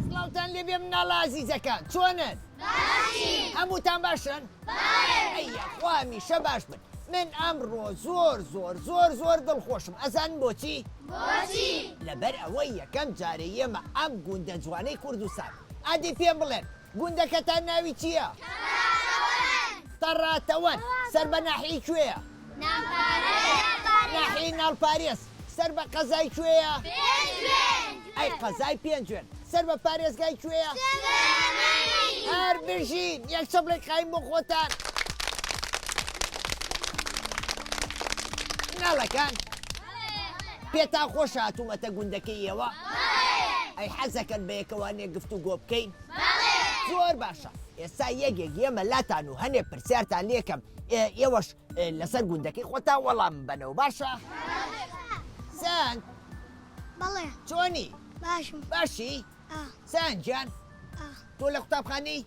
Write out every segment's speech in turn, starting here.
سڵاوتان لێبێ مناڵە ئازیزەکان چۆنن؟ هەمووتان باشن؟ ئەی یاخوا هەمیشە باش بن من ئەمڕۆ زۆر زۆر زۆر زۆر دڵخۆشم ئەزانن بۆچی؟ بۆچی؟ لەبەر ئەوەی یەکەم جارە یەمە ئەم گوندە جوانەی کوردستان ئادەی پێم بڵێن گوندەکەتان ناوی چییە؟ تەڕاتەوەن. تەڕاتەوەن سەر بە ناحیەی کوێیە؟ ناڵپارێز. ناحیەی ناڵپارێز سەر بە قەزای کوێیە؟ پێنجوێن. ئەی قەزای پێنجوێن سەر بە پارێزگای کوێیە؟ سلێمانی. هەر بژین یەک چەپڵێک قایم بۆ خۆتان. مناڵەکان پێتان خۆشە هاتوومەتە گوندەکەی ئێوە؟ ئەی حەزەکەن بەیەکەوانێ گفتوگۆ بکەین؟ زۆر باشە ئێستا یەک یەک یەمە لاتان و هەنێ پرسیارتان لێکەم ئێوەش لەسەر گوندەکەی خۆتان وەڵام بەنەوە باشە؟ سەند بەڵێ چۆنی؟ باشم باشی؟ سەند گیان تۆ لە قوتابخانەی؟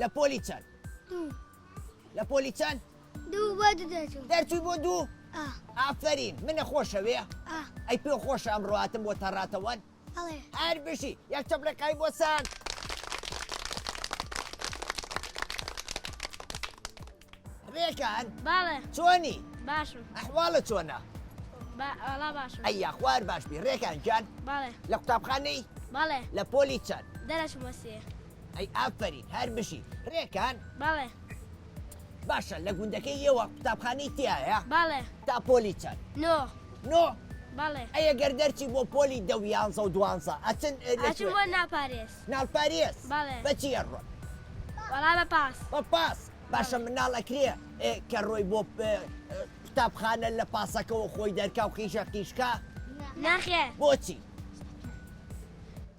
لە پۆلی چەند؟ لە پۆلی چەند؟ دوو بۆ دوو دەرچووم. دەرچووی بۆ دوو؟ ئافەرین منە خۆشەوێ؟ ئەی پێ خۆشە ئەمڕۆ هاتم بۆ تەڕاتەوەن؟ بەڵێ. هەر بژی یەک چەپڵێک قایم بۆ سان. ڕێکان بەڵێ. چۆنی؟ باشم. ئەحواڵت چۆنە؟ وەڵا باشم. ئەی یاخوا هەر باش بی. ڕێکان گیان؟ بەڵێ. لە قوتابخانەی؟ بەڵێ. لە پۆلی چەند؟ دەرەچمە سێ. ئەی ئافەرین هەر بژی. ڕێکان؟ بەڵێ. باشە لە گوندەکەی ئێوە قوتابخانەی تیایە؟ بەڵێ. تا پۆلی چەند؟ نۆ. نۆ؟ بەڵێ. ئەی ئەگەر دەرچی بۆ پۆلی دە و یانزە و دوانزە ئەچن لە ئەچم کوێ؟ بۆ ناپارێز. ناڵپارێز؟ بەڵێ. بە چی ئەڕۆن؟ وەڵا بە پاس. بە پاس. باشە مناڵ ئەکرێ کە ڕۆی بۆ قوتابخانە لە پاسەکەوە خۆی دەرکا و قیژە قیژکا؟ نەخێر. بۆچی؟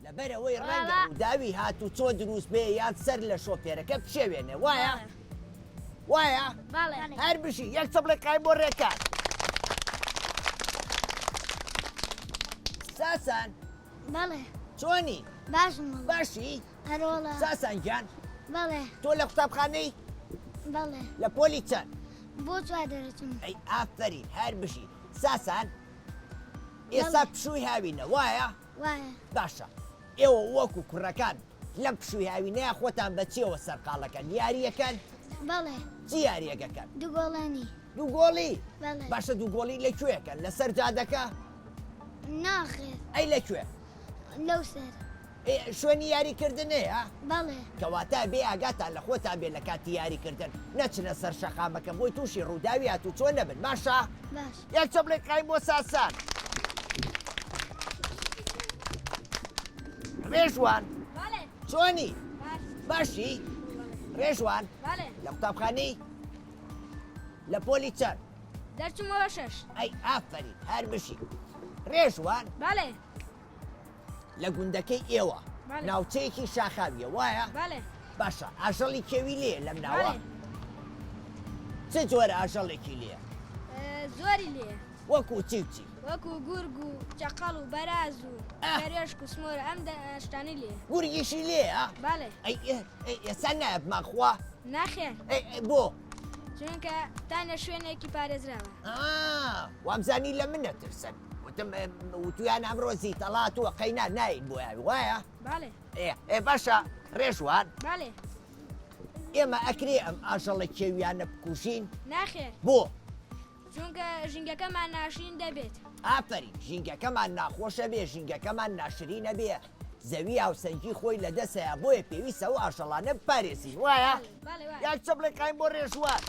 لەبەرئەوەی ڕەنگە ڕووداوی هاتوچۆ دروست بێ یان سەر لە شۆفێرەکە بشێوێنێ وایە؟ وایە؟ هەر بژی یەک چەپڵێک قایم بۆ ڕێکار. ساسان بەڵێ چۆنی؟ باشم باشی؟ ئەرۆڵە ساسان گیان بەڵێ تۆ لە قوتابخانەی؟ بەڵێ لە پۆلی چەند؟ بۆ چوار دەرەچم ئەی ئافەرین هەر بژی ساسان ئێستا پشووی هاوینە وایە؟ وایە. باشە ئێوە وەکو کوڕەکان لەم پشووی هاوینەیا خۆتان بە چیەوە سەرقاڵەکەن؟ یاریەکەن؟ بەڵێ. چی یاریەکەکەن؟ دووگۆڵانی. دووگۆڵی؟ بەڵێ. باشە دووگۆڵی لە کوێ ئەکەن؟ لەسەر جادەکە؟ ناخێر. ئەی لە کوێ؟ لەو سەر. شوێنی یاریکردن هەیە؟ بەڵێ. کەواتە بێ ئاگاتان لە خۆتان بێ لە کاتی یاریکردن نەچنە سەر شەقامەکە بۆی تووشی ڕووداوی هاتوچۆ نەبن باشە؟ باش. یەک چەپڵێک قایم بۆ ساسان. ڕێژوان بەڵێ. چۆنی؟ باش. باشی؟ ڕێژوان بەڵێ. لە قوتابخانەی؟ لە پۆلی چەند؟ دەرچوومەوە شەش. ئەی ئافەرین هەر بژی. ڕێژوان بەڵێ. لە گوندەکەی ئێوە بەڵێ. ناوچەیەکی شاخاویە وایە؟ بەڵێ. باشە ئاژەڵی کێوی لێیە لەم ناوە؟ بەڵێ. چ جۆرە ئاژەڵێکی لێیە؟ زۆری لێیە. وەکو چی و چی؟ وەکو گورگ و چەقەڵ و بەراز و ئاه. کەروێشک و سمۆرە ئەم شتانەی لێیە. گورگیشی لێیە؟ بەڵێ. ئەی ئێستا نایە بمانخوا؟ نەخێر. ئەی بۆ؟ چونکە تانە شوێنێکی پارێزراوە. ئا وامزانی لە من ئەترسن. وتم وتویان ئەمڕۆ زیتەڵات و قەینا ناین بۆ یاوی وایە؟ بەڵێ. ئێ ئێ باشە ڕێژوان. بەڵێ. ئێمە ئەکرێ ئەم ئاژەڵە کێویانە بکوژین؟ ناخێر. بۆ؟ چونکە ژینگەکەمان ناشرین دەبێت. ئافەرین ژینگەکەمان ناخۆشە بێ ژینگەکەمان ناشرینە بێ. زەوی هاوسەنگی خۆی لەدەستەیە بۆیە پێویستە ئەو ئاژەڵانە بپارێزین وایە؟ بەڵێ وایە. یاک چەپڵێ قایم بۆ ڕێژوان.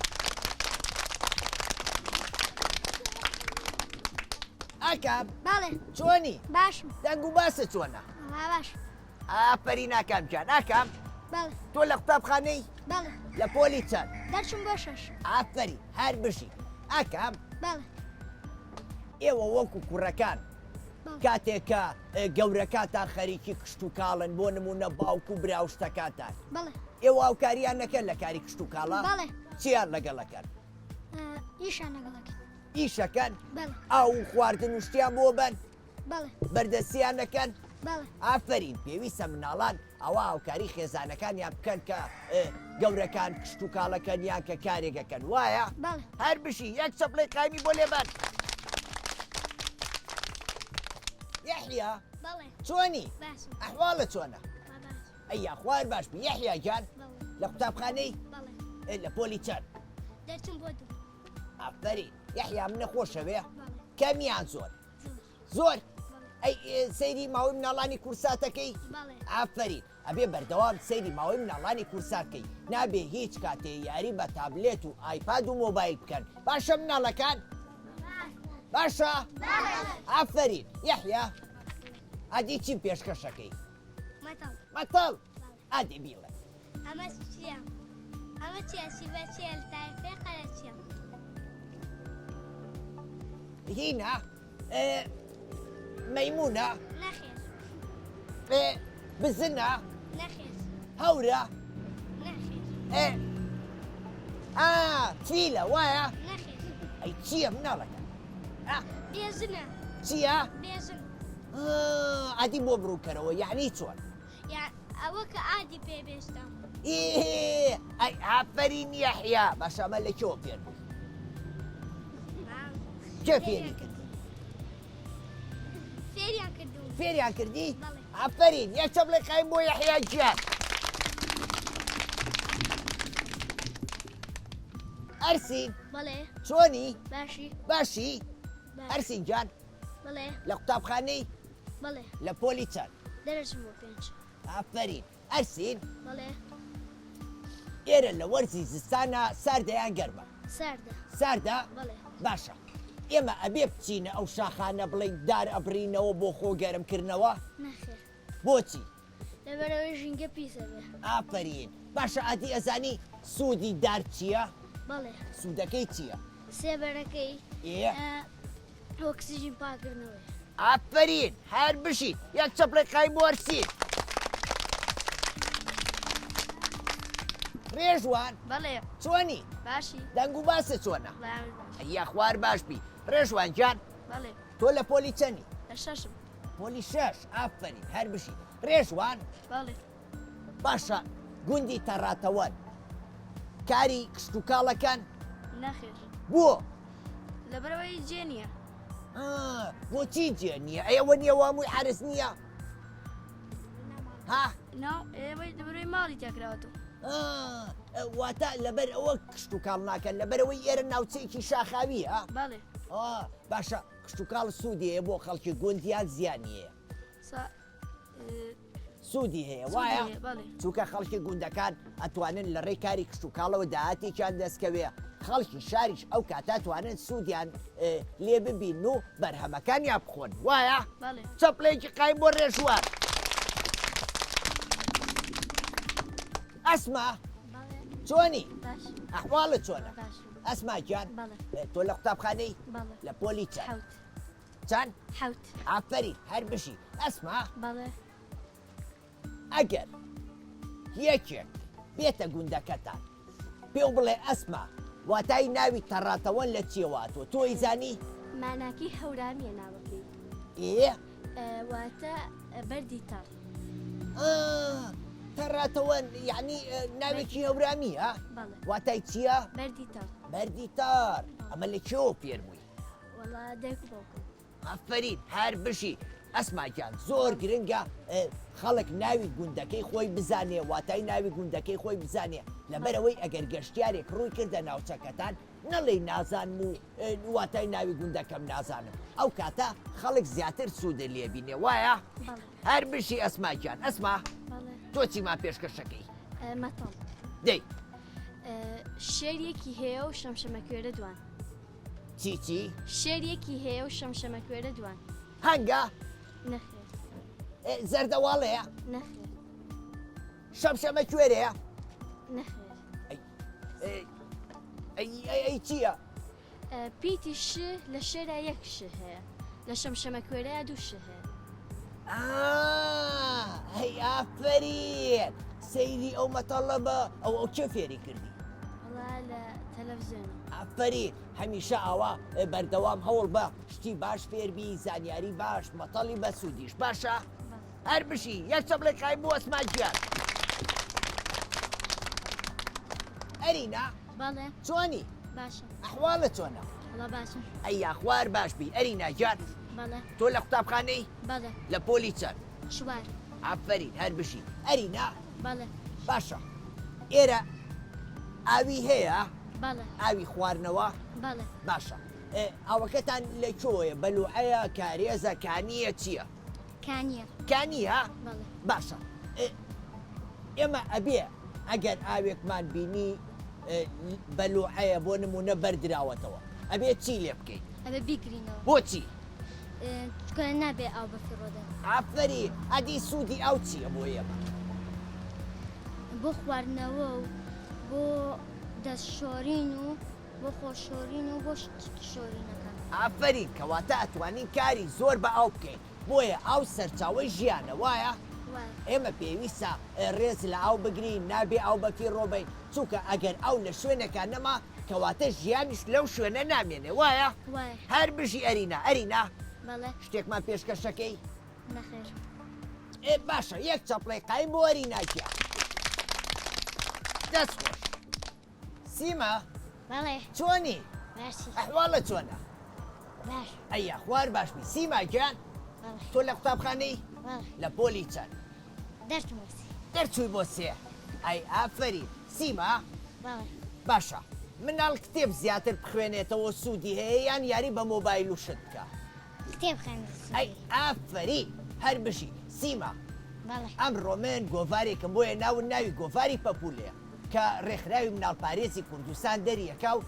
ئاکام بەڵێ. چۆنی؟ باشم. دەنگ و باسە چۆنە؟ وەڵا باش. ئافەرین ئاکام گیان. ئاکام بەڵێ. تۆ لە قوتابخانەی؟ بەڵێ. لە پۆلی چەند؟ دەرچووم بۆ شەش. ئافەرین هەر بژی. ئاکام. بەڵێ. ئێوە وەکو کوڕەکان کاتێک کە گەورەکانتان خەریکی کشتوکاڵن بۆ نموونە باوک و برا و شتەکانتان ئێوە هاوکاریان نەکەن لە کاری کشتوکاڵا؟ چیان لەگەڵ ئەکەن؟ ئیشیان لەگەڵ ئەکەن. ئیشەکەن؟ ئاو و خواردن و شتیان بۆ بەن؟ بەردەستیان نەکەن؟ ئافەرین پێویستە مناڵان ئەوە هاوکاری خێزانەکانیان بکەن کە گەورەکان کشتوکاڵەکەن یان کە کارێک ئەکەن وایە؟ هەر بژی یەک چەپڵەی قایمی بۆ لێبەن. یەحیا چۆنی؟ ئەحواڵت چۆنە؟ ئەی یاخوا هەر باش بی یەحیا گیان لە قوتابخانەی؟ لە پۆلی چەند؟ دەچم بۆ دوو. ئافەرین یەحیا منە خۆشەوێ؟ کەم یان زۆر؟ زۆر ئەی سەیری ماوەی مناڵانی کورساتەکەی ئافەرین ئەبێ بەردەوام سەیری ماوەی مناڵانی کورسات کەی نابێ هیچ کاتێ یاری بە تابلێت و ئایپاد و مۆبایل بکەن باشە مناڵەکان باشە ئافەرین یەحیا ئەدی چی پێشکەشەکەی مەتەڵ ئەدی بیڵێ ئەمە چییە؟ ئەمە چییە؟ سیبە چییە؟ تایفەی قەرە چییە؟ هینا مەیمونە نەخێر. بزنە نەخێر. هەورە نەخێر. ئا فیلە وایە؟ نەخێر. ئەی چییە مناڵەکە؟ بێژنە. چییە؟ بێژن. ئەدی بۆ بڕووکەرەوە یەعنی چۆن؟ یا ئەوە کە ئادی پێ بێشتە. ئێ ئەی ئافەرین یەحیا باشە ئەمە لە کێوە فێر بووی؟ کێ فێری کردی؟ فێریان کردووم. فێریان کردی؟ ئافەرین یەک چەپڵەی قایم بۆ یەحیا گیان. ئەرسین بەڵێ چۆنی؟ باشی باشی؟ ئەرسین گیان بەڵێ لە قوتابخانەی؟ بەڵێ. لە پۆلی چەند؟ دەرەچم بۆ پێنج. ئافەرین. ئەرسین؟ بەڵێ. ئێرە لە وەرزی زستانا ساردە یان گەرمە؟ ساردە. ساردە؟ بەڵێ. باشە ئێمە ئەبێ بچینە ئەو شاخانە بڵێین دار ئەبڕینەوە بۆ خۆ گەرم کردنەوە؟ نەخێر. بۆچی؟ لەبەرئەوەی ژینگە پیس ئەبێ. ئافەرین. باشە ئادی ئەزانی سوودی دار چییە؟ بەڵێ. سوودەکەی چییە؟ سێبەرەکەی. ئێ. ئۆکسجین پاکردنەوەیە. ئافەرین هەر بژیت یەک چەپڵەی قایم بۆ ئەرسین. ڕێژوان بەڵێ چۆنی؟ باشی دەنگ و باست چۆنە؟ وەڵای باش. ئەی یاخوا هەر باش بی. ڕێژوان گیان بەڵێ تۆ لە پۆلی چەنی؟ لە شەشم. پۆلی شەش ئافەرین هەر بژیت. ڕێژوان بەڵێ باشە گوندی تەڕاتەوەن کاری کشتوکاڵەکەن؟ نەخێر. بۆ؟ لەبەرئەوەی جێ نییە. بۆچی جێ نییە؟ ئەی ئەوە نییە وامووی عەرز نییە؟ ها؟ نا ئێوەی لەبەرئەوەی ماڵی تێکراوەتەوە. واتە لەبەر ئەوە کشتوکاڵ ناکەن لەبەرئەوەی ئێرە ناوچەیەکی شاخاوییە؟ بەڵێ. باشە کشتوکاڵ سوودی هەیە بۆ خەڵکی گوند یان زیانی هەیە؟ سوودی هەیە وایە؟ چونکە خەڵکی گوندەکان ئەتوانن لە ڕێی کاری کشتوکاڵەوە داهاتێکیان دەستکەوێ، خەڵکی شاریش ئەو کاتە ئەتوانن سوودیان لێ ببین و بەرهەمەکانیان بخۆن وایە؟ چەپڵێکی قایم بۆ ڕێژوار. ئەسما چۆنی؟ ئەحواڵت چۆنە؟ ئەسما گیان تۆ لە قوتابخانەی؟ لە پۆلی چەند؟ چەند؟ حەوت. ئافەرین هەر بژی. ئەسما. بەڵێ. ئەگەر یەکێک بێتە گوندەکەتان پێو بڵێ ئەسما واتای ناوی تەڕاتەوەن لە چیەوە هاتووە تۆ ئەیزانی؟ ماناکەی هەورامیە ناوەکەی. ئێ؟ واتە بەردی تەڕ. ئا تەڕاتەوەن یەعنی ناوێکی هەورامیە؟ بەڵێ. واتای چییە؟ بەردی تەڕ. بەردی تەڕ. ئەمە لە کوێوە فێر بووی؟ وەڵا دایک و باوکم. ئافەرین هەر بژی ئەسما گیان زۆر گرنگە خەڵک ناوی گوندەکەی خۆی بزانێ واتای ناوی گوندەکەی خۆی بزانێ لەبەرئەوەی ئەگەر گەشتیارێک ڕووی کردە ناوچەکەتان. نەڵێی نازانم و واتای ناوی گوندەکەم نازانم ئەو کاتە خەڵک زیاتر سوودە لێ بینێ وایە؟ هەر بژی ئەسما گیان ئەسما تۆ چیمان پێشکەشەکەی؟ مەتەڵ دەی شێریەکی هەیە و شەمشەمەکوێرە دوان چی چی؟ شێریەکی هەیە و شەمشەمەکوێرە دوان هەنگە؟ نەخێر زەردەواڵەیە؟ نەخێر شەمشەمەکوێرەیە؟ نەخێر ئەی چییە؟ پیتی ش لە شێرا یەک ش هەیە لە شەمشەمەکوێرەیا دوو ش هەیە. هەی ئافەرین سەیری ئەو مەتەڵە بە ئەو ئەو کێ فێری کردی؟ وەڵا لە تەلەڤزیۆنە. ئافەرین هەمیشە ئاوا بەردەوام هەوڵ بە شتی باش فێربی زانیاری باش مەتەڵی بەسوودیش باشە؟ هەر بژی یەک چەپڵەی قایم بۆ ئەسما گیان. ئەرینا بەڵێ چۆنی؟ باشم ئەحواڵت چۆنە؟ وەڵا باشم. ئەی یاخوار باش بی ئەرینا گیان. بەڵێ. تۆ لە قوتابخانەی؟ بەڵێ. لە پۆلی چەند؟ چوار. ئافەرین هەر بژی ئەرینا. بەڵێ. باشە ئێرە ئاوی هەیە؟ بەڵێ. ئاوی خواردنەوە؟ بەڵێ. باشە ئاوەکەتان لە کوێیە بەلوعەیە کارێزە کانییە چییە؟ کانیە. کانیە؟ بەڵێ. باشە ئێمە ئەبێ ئەگەر ئاوێکمان بینی بەلوعەیە بۆ نمونە بەردراوەتەوە ئەبێ چی لێ بکەین؟ ئەبێ بیگرینەوە. بۆچی؟ چونکە نابێ ئاو بەفیڕۆ دەن. ئافەرین ئەدی سوودی ئاو چییە بۆ ئێمە؟ بۆ خواردنەوە و بۆ دەست شۆرین و بۆ خۆ شۆرین و بۆ شت شۆرینەکان. ئافەرین کەواتە ئەتوانین کاری زۆر بە ئاو بکەین بۆیە ئاو سەرچاوەی ژیانە وایە؟ وایە. ئێمە پێویستە ڕێز لە ئاو بگرین نابێ ئاو بەفیڕۆ بەین چونکە ئەگەر ئاو لە شوێنێکا نەما کەواتە ژیانیش لەو شوێنە نامێنێ وایە؟ وایە. هەر بژی ئەرینا ئەرینا بەڵێ. شتێکمان پێشکەشەکەی؟ نەخێر. ئێ باشە یەک چەپڵەی قایم بۆ ئەرینا گیان دەست خۆش. سیما بەڵێ چۆنی؟ باشی ئەحواڵت چۆنە؟ باش ئەی یاخوار باش بی سیما گیان بەڵێ تۆ لە قوتابخانەی؟ بەڵێ لە پۆلی چەند؟ دەرچووم بۆ سێ دەرچووی بۆ سێ ئەی ئافەرین سیما بەڵێ باشە مناڵ کتێب زیاتر بخوێنێتەوە سوودی هەیە یان یاری بە مۆبایل و شت بکا؟ کتێب خوێندن سوودی ئەی ئافەرین هەر بژی سیما بەڵێ ئەمڕۆ من گۆڤارێکم بۆیە ناون ناوی گۆڤاری پەپوولەیە کە ڕێکخراوی مناڵپارێزی کوردستان دەریەکا و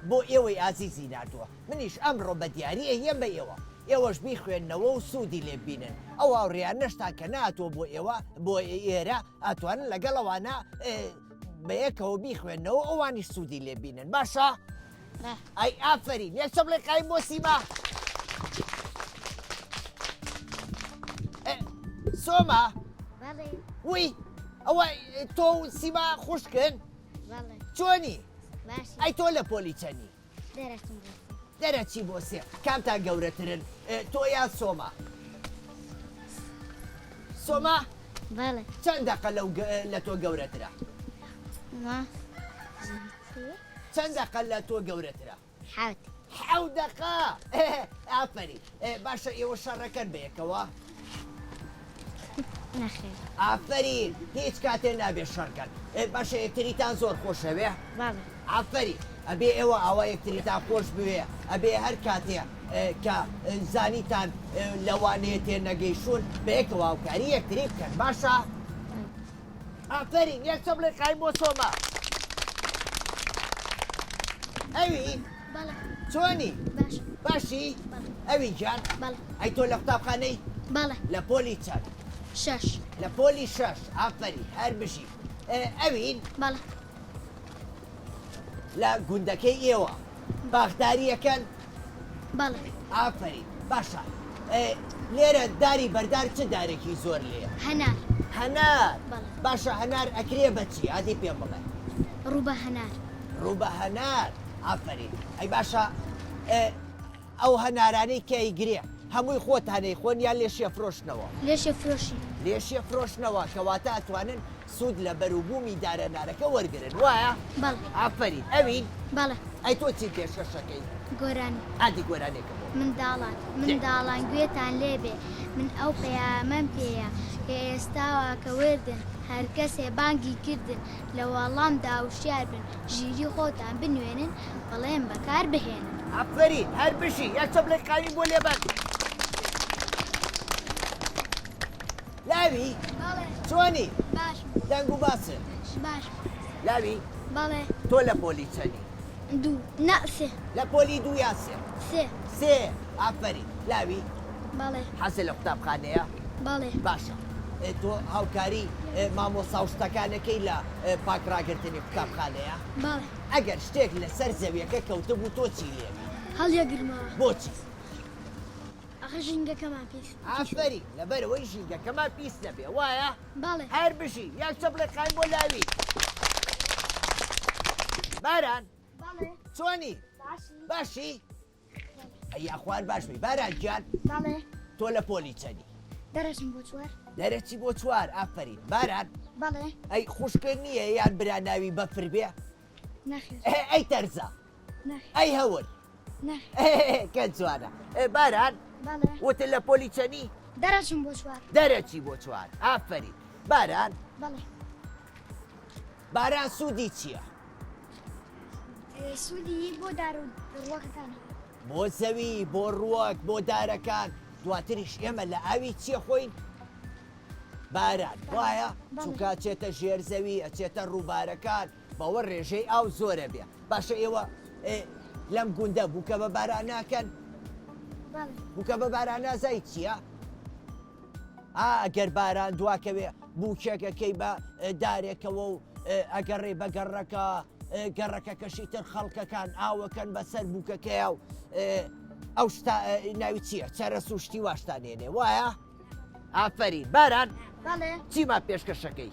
بۆ ئێوەی ئازیزی ناردووە، منیش ئەمڕۆ بە دیاری ئەیەم بە ئێوە، ئێوەش بیخوێننەوە و سوودی لێ ببینن، ئەو هاوڕێیانەشتان کە نەهاتووە بۆ ئێوە بۆ ئێرە ئەتوانن لەگەڵ ئەوانە بەیەکەوە بیخوێننەوە ئەوانیش سوودی لێ ببینن باشە؟ ئەی ئافەرین یەک چەپڵەی قایم بۆ سیما. سۆما وی ئەوە تۆ و سیما خوشکن چۆنی ئەی تۆ لە پۆلی چەنی دەرەچی بۆ سێ کامتان گەورەترن تۆ یان سۆما سۆما چەند دەقە لەو لە تۆ گەورەترە چەند دەقە لە تۆ گەورەترە؟ حەوت. حەوت دەقە؟ ئافەرین. باشە ئێوە شەڕەکەن بەیەکەوە؟ نەخێر. ئافەرین هیچ کاتێ نابێ شەڕکەن. باشە یەکتریتان زۆر خۆشەوێ؟ بەڵێ. ئافەرین. ئەبێ ئێوە ئاوا یەکتریتان خۆش بوێ. ئەبێ هەر کاتێ کە زانیتان لەوانەیە تێنەگەیشتوون بەیەکەوە هاوکاری یەکتری بکەن. باشە؟ ئافەرین یەک چەپڵەی قایم بۆ سۆما. ئەوی بەڵێ چۆنی؟ باش باشی؟ بەڵێ. ئەوی گیان؟ بەڵێ. ئەی تۆ لە قوتابخانەی؟ بەڵێ. لە پۆلی چەند؟ شەش. لە پۆلی شەش ئافەرین هەر بژی. ئەوین؟ بەڵێ. لە گوندەکەی ئێوە باخدارییەکەن؟ بەڵێ. ئافەرین باشە لێرە داری بەردار چ دارێکی زۆر لێیە؟ هەنار. هەنار بەڵێ. باشە هەنار ئەکرێ بە چی ئادی پێم بڵێ؟ ڕووبە هەنار. ڕووبە هەنار ئافەرین ئەی باشە ئەو هەنارانەی کە ئەیگرێ هەمووی خۆتان ئەیخۆن یان لێشی ئەفرۆشنەوە؟ لێشی ئەفرۆشین. لێشی ئەفرۆشنەوە کەواتە ئەتوانن سوود لە بەروبوومی دارەنارەکە وەرگرن وایە؟ بەڵێ. ئافەرین ئەوین؟ بەڵێ. ئەی تۆ چی پێشکەشەکەی؟ گۆرانی. ئادی گۆرانیەکە بۆ من. منداڵان منداڵان گوێتان لێ بێ من ئەو پەیامەم پێیە کە ئێستا. هەتاوا کە وردن، هەر کەسێ بانگی کردن، لە وەڵامدا وشیار بن، ژیری خۆتان بنوێنن، بەڵێن بەکار بهێنن. ئافەرین هەر بژی یەک چەپڵەی قاویم بۆ لێبەن. لاوی بەڵێ. چۆنی؟ باشم. دەنگ و باست؟ باشم. لاوی بەڵێ. تۆ لە پۆلی چەنی؟ دوو نا سێ. لە پۆلی دوو یان سێ؟ سێ. سێ ئافەرین. لاوی بەڵێ. حەزت لە قوتابخانەیە؟ بەڵێ. باشە تۆ هاوکاری مامۆستا و شتەکانەکەی لە پاک ڕاگرتنی قوتابخانەیە؟ بەڵێ. ئەگەر شتێک لەسەر زەویەکە کەوتبوو تۆ چی لێکەی؟ هەڵیەگرمەوە. بۆچی؟ ئەخە ژینگەکەمان پیس. ئافەرین لەبەرئەوەی ژینگەکەمان پیس نەبێ وایە؟ بەڵێ. هەر بژی یەک چەپڵەی قایم بۆ لاوی. باران. بەڵێ. چۆنی؟ باشی. باشی؟ ئەی یاخوار باش بی باران گیان. بەڵێ. تۆ لە پۆلی چەنی؟ دەرەچم بۆ چوار. دەرەچی بۆ چوار ئافەرین. باران. بەڵێ. ئەی خوشکت نییە یان برا ناوی بەفر بێ؟ نەخێر. ئەی تەرزە؟ نەخێر. ئەی هەور؟ نەخێر. کە جوانە. باران. بەڵێ. وتت لە پۆلی چەنی؟ دەرەچم بۆ چوار. دەرەچی بۆ چوار. ئافەرین. باران. بەڵێ. باران سوودی چییە؟ سوودی بۆ دار و ڕووەکەکان هەیە. بۆ زەوی، بۆ ڕووەک، بۆ دارەکان، دواتریش ئێمە لە ئاوی چی ئەخۆین؟ باران، وایە؟ چونکە ئەچێتە ژێر زەوی، ئەچێتە ڕووبارەکان، بەوە ڕێژەی ئاو زۆر ئەبێ. باشە ئێوە لەم گوندە بووکە بە باران ناکەن؟ بووکە بە باران نازای چییە؟ ئا ئەگەر باران دواکەوێ بووکێک ئەکەی بە دارێکەوە و ئەگەڕێ بە گەڕەکە گەڕەکەکەشی تر خەڵکەکان ئاوەکەن بەسەر بووکەکەیا و ئەو شتا ناوی چییە چەرەس و شتی واشتان هێنێ وایە؟ ئافەرین باران بەڵێ چیمان پێشکەشەکەی؟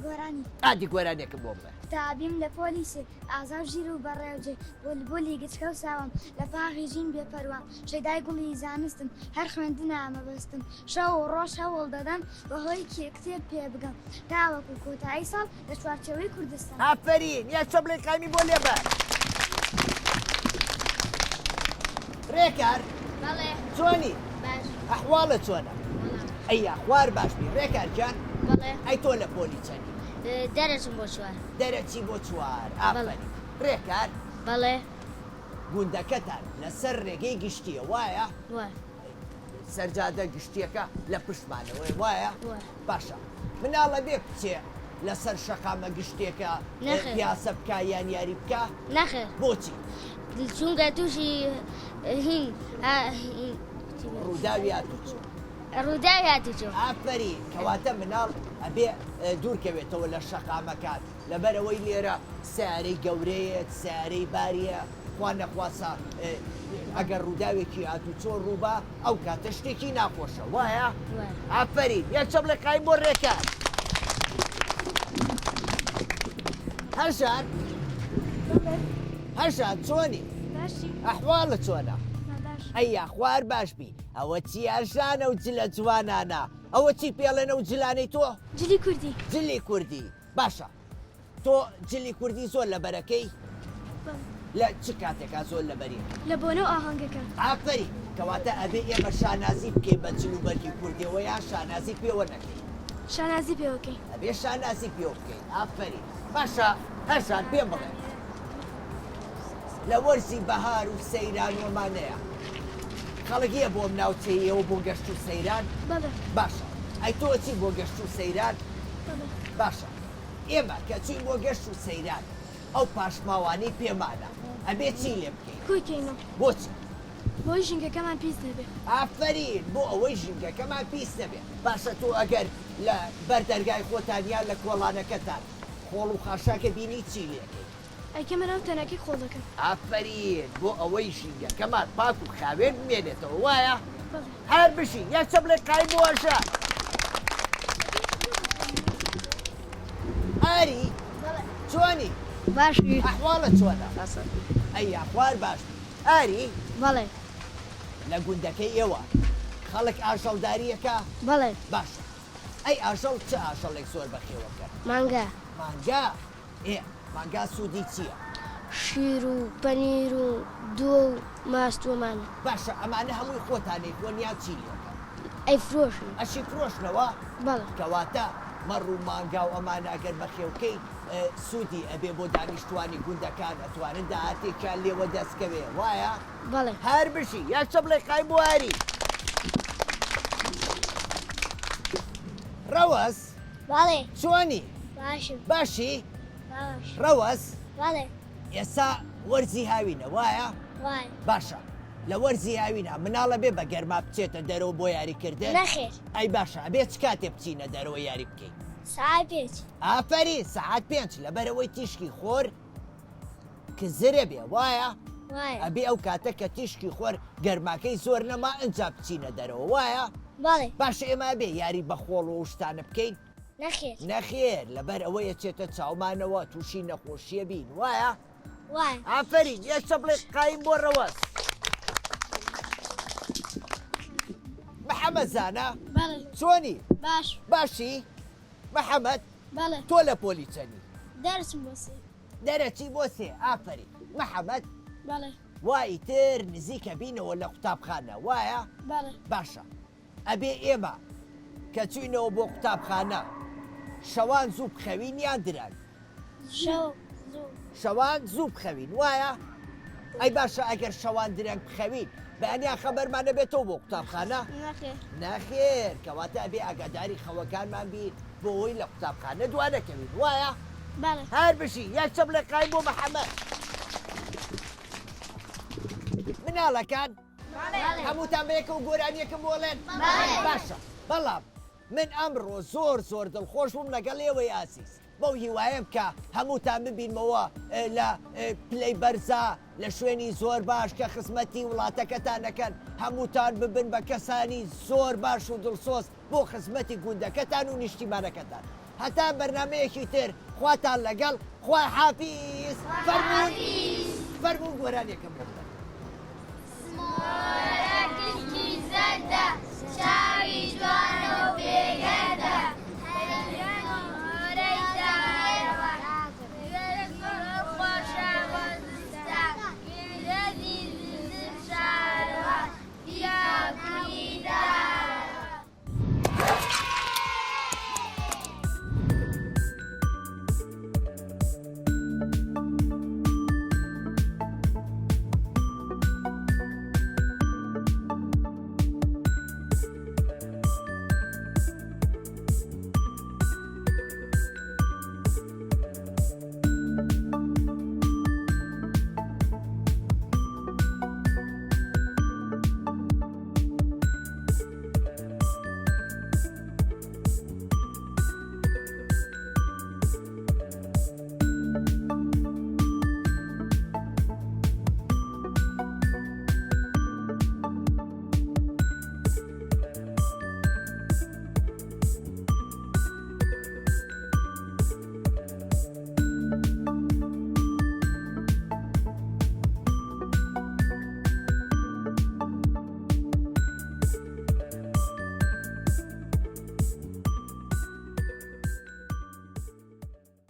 گۆرانی. ئادی گۆرانیەکم بۆ بڵێ. قوتابیم لە پۆلی سێ ئازا و ژیر و بەڕێوجێ بولبولی گچکە و ساوام لە باغی ژین بێ پەروام شەیدای گوڵی زانستم هەر خوێندنە مەبەستم شەو و ڕۆژ هەوڵ دەدەم بە هۆی کتێب پێ بگەم تاوەکو کۆتایی ساڵ لە چوارچێوەی کوردستان. ئافەرین یەک چەپڵەی قایمی بۆ لێبە. ڕێکار. بەڵێ. چۆنی؟ باش. ئەحواڵت چۆنە؟ وەڵا. ئەی یاخوار باش بی. ڕێکار گیان. بەڵێ. ئەی تۆ لە پۆلی چەنی؟ دەرەچم بۆ چوار. دەرەچی بۆ چوار. ئافەرین. ڕێکار. بەڵێ. گوندەکەتان لەسەر ڕێگەی گشتییە وایە؟ وایە. سەر جادە گشتییەکە لە پشتمانەوەیە وایە؟ وایە. باشە مناڵ ئەبێ بچێ لەسەر شەقامە گشتییەکە نەخێر. پیاسە بکا یان یاری بکا؟ نەخێر. بۆچی؟ چونکە تووشی هین ڕووداوی هاتوچۆ. ڕووداوی هاتوچۆ. ئافەرین کەواتە مناڵ ئەبێ دوورکەوێتەوە لە شەقامەکان لەبەرئەوەی لێرە سەیارەی گەورەیەت سەیارەی باریە خوا نەخواسە ئەگەر ڕووداوێکی هاتوچۆ ڕووبا ئەو کاتە شتێکی ناخۆشە وایە؟ ئافەرین یەک چەپڵەی قایم بۆ ڕێکار. هەژار هەژار چۆنی؟ باشی. ئەحواڵت چۆنە؟ باش. ئەی یاخوا هەر باش بی. ئەوە چی هەژانە و جلە جوانانە؟ ئەوە چی پێڵێن ئەو جلانەی تۆ؟ جلی کوردی. جلی کوردی باشە تۆ جلی کوردی زۆر لەبەرەکەی؟ بەڵێ. لە چ کاتێکا زۆر لەبەری ئەکەی؟ لە بۆنە و ئاهەنگەکان. ئافەرین کەواتە ئەبێ ئێمە شانازی بکەین بە جل و بەرگی کوردیەوە یان شانازی پێوە نەکەین؟ شانازی پێوە کەین. ئەبێ شانازی پێوە بکەین ئافەرین باشە هەژار پێم بڵێ لە وەرزی بەهار و سەیران و ئەمانەیە خەڵک یە بۆ ئەم ناوچەیەوە بۆ گەشت و سەیران؟ بەڵێ. باشە ئەی تۆ ئەچی بۆ گەشت و سەیران؟ بەڵێ. باشە ئێمە کە چوین بۆ گەشت و سەیران ئەو پاشماوانەی پێمانە ئەبێ چی لێ بکەین؟ کۆی کەینەوە. بۆچی؟ بۆی ژینگەکەمان پیس نەبێ. ئافەرین بۆ ئەوەی ژینگەکەمان پیس نەبێ. باشە تۆ ئەگەر لە بەر دەرگای خۆتان یان لە کۆڵانەکەتان خۆڵ و خاشاکە بینی چی لێ ئەکەی؟ ئەیکەمە ناو تەنەکەی خۆڵەکە. ئافەرین بۆ ئەوەی ژینگەکەمان پاک و خاوێن بمێنێتەوە وایە؟ بەڵێ. هەر بژی یەک چەپڵەی قایم بۆ هەژار. ئاری بەڵێ. چۆنی؟ باشی. ئەحواڵت چۆنە؟ باشە. ئەی یاخوار باش بی. ئاری؟ بەڵێ. لە گوندەکەی ئێوە خەڵک ئاژەڵدارییەکە؟ بەڵێ. باشە. ئەی ئاژەڵ چ ئاژەڵێک زۆر بەخێوەکەن؟ مانگا. مانگا؟ ئێ مانگا سوودی چییە؟ شیر و پەنیر و دۆ و ماست و ئەمانە. باشە ئەمانە هەمووی خۆتان ئەیخۆن یان چی لێکەن؟ ئەیفرۆشن. ئەشی فرۆشنەوە؟ بەڵێ. کەواتە مەڕ و مانگا و ئەمانە ئەگەر بەخێوکەی سوودی ئەبێ بۆ دانیشتوانی گوندەکان ئەتوانن داهاتێکیان لێوە دەست کەوێ وایە؟ بەڵێ. هەر بژی یەک چەپڵەی قایم بۆ هەری. ڕەوەز. بەڵێ. چۆنی؟ باشم. باشی؟ باش. ڕەوەز. بەڵێ. ئێستا وەرزی هاوینە وایە؟ وایە. باشە لە وەرزی هاوینا مناڵ ئەبێ بە گەرما بچێتە دەرەوە بۆ یاری کردن؟ نەخێر. ئەی باشە ئەبێ چ کاتێ بچینە دەرەوە یاری بکەین؟ سەعات پێنج. ئافەرین سەعات پێنج لەبەرئەوەی تیشکی خۆر کزرە بێ وایە؟ وایە. ئەبێ ئەو کاتە کە تیشکی خۆر گەرماکەی زۆر نەما ئنجا بچینە دەرەوە وایە؟ بەڵێ. باشە ئێمە ئەبێ یاری بە خۆڵ و ئەو شتانە بکەین؟ نەخێر. نەخێر لەبەر ئەوەی ئەچێتە چاومانەوە توشی نەخۆشیە بین وایە؟ وایە. ئافەرین یەک چەپڵەی قایم بۆ ڕەوەز. محەمەد زانا بەڵێ. چۆنی؟ باش. باشی؟ محەمەد بەڵێ. تۆ لە پۆلی چەنی؟ دەرچم بۆ سێ. دەرەچی بۆ سێ ئافەرین. محەمەد بەڵێ. وا ئیتر نزیکە بینەوە لە قوتابخانە وایە؟ بەڵێ. باشە ئەبێ ئێمە کە چوینەوە بۆ قوتابخانە شەوان زوو بخەوین یان درەنگ؟ شەو زوو. شەوان زوو بخەوین وایە؟ ئەی باشە ئەگەر شەوان درەنگ بخەوین بەیانیان خەبەرمان ئەبێتەوە بۆ قوتابخانە؟ نەخێر. نەخێر کەواتە ئەبێ ئاگاداری خەوەکانمان بین بۆ ئەوەی لە قوتابخانە دوا نەکەوین وایە؟ بەڵێ. هەر بژی یەک چەپڵێ قایم بۆ محەمەد. مناڵەکان هەمووتان بەیەکەوە گۆرانیەکەم بۆ ئەڵێن؟ باشە بەڵام من ئەمڕۆ زۆر زۆر دڵخۆش بووم لەگەڵ ئێوەی ئازیز بەو هیوایەم کە هەمووتان ببینمەوە لە پلەی بەرزا لە شوێنی زۆر باش کە خزمەتی وڵاتەکەتان دەکەن هەمووتان ببن بە کەسانی زۆر باش و دڵسۆز بۆ خزمەتی گوندەکەتان و نیشتیمانەکەتان هەتا بەرنامەیەکی تر خواتان لەگەڵ خوا حافیز فەرموون فەرموون گۆرانیەکەم بۆ بڵێن. سمۆ.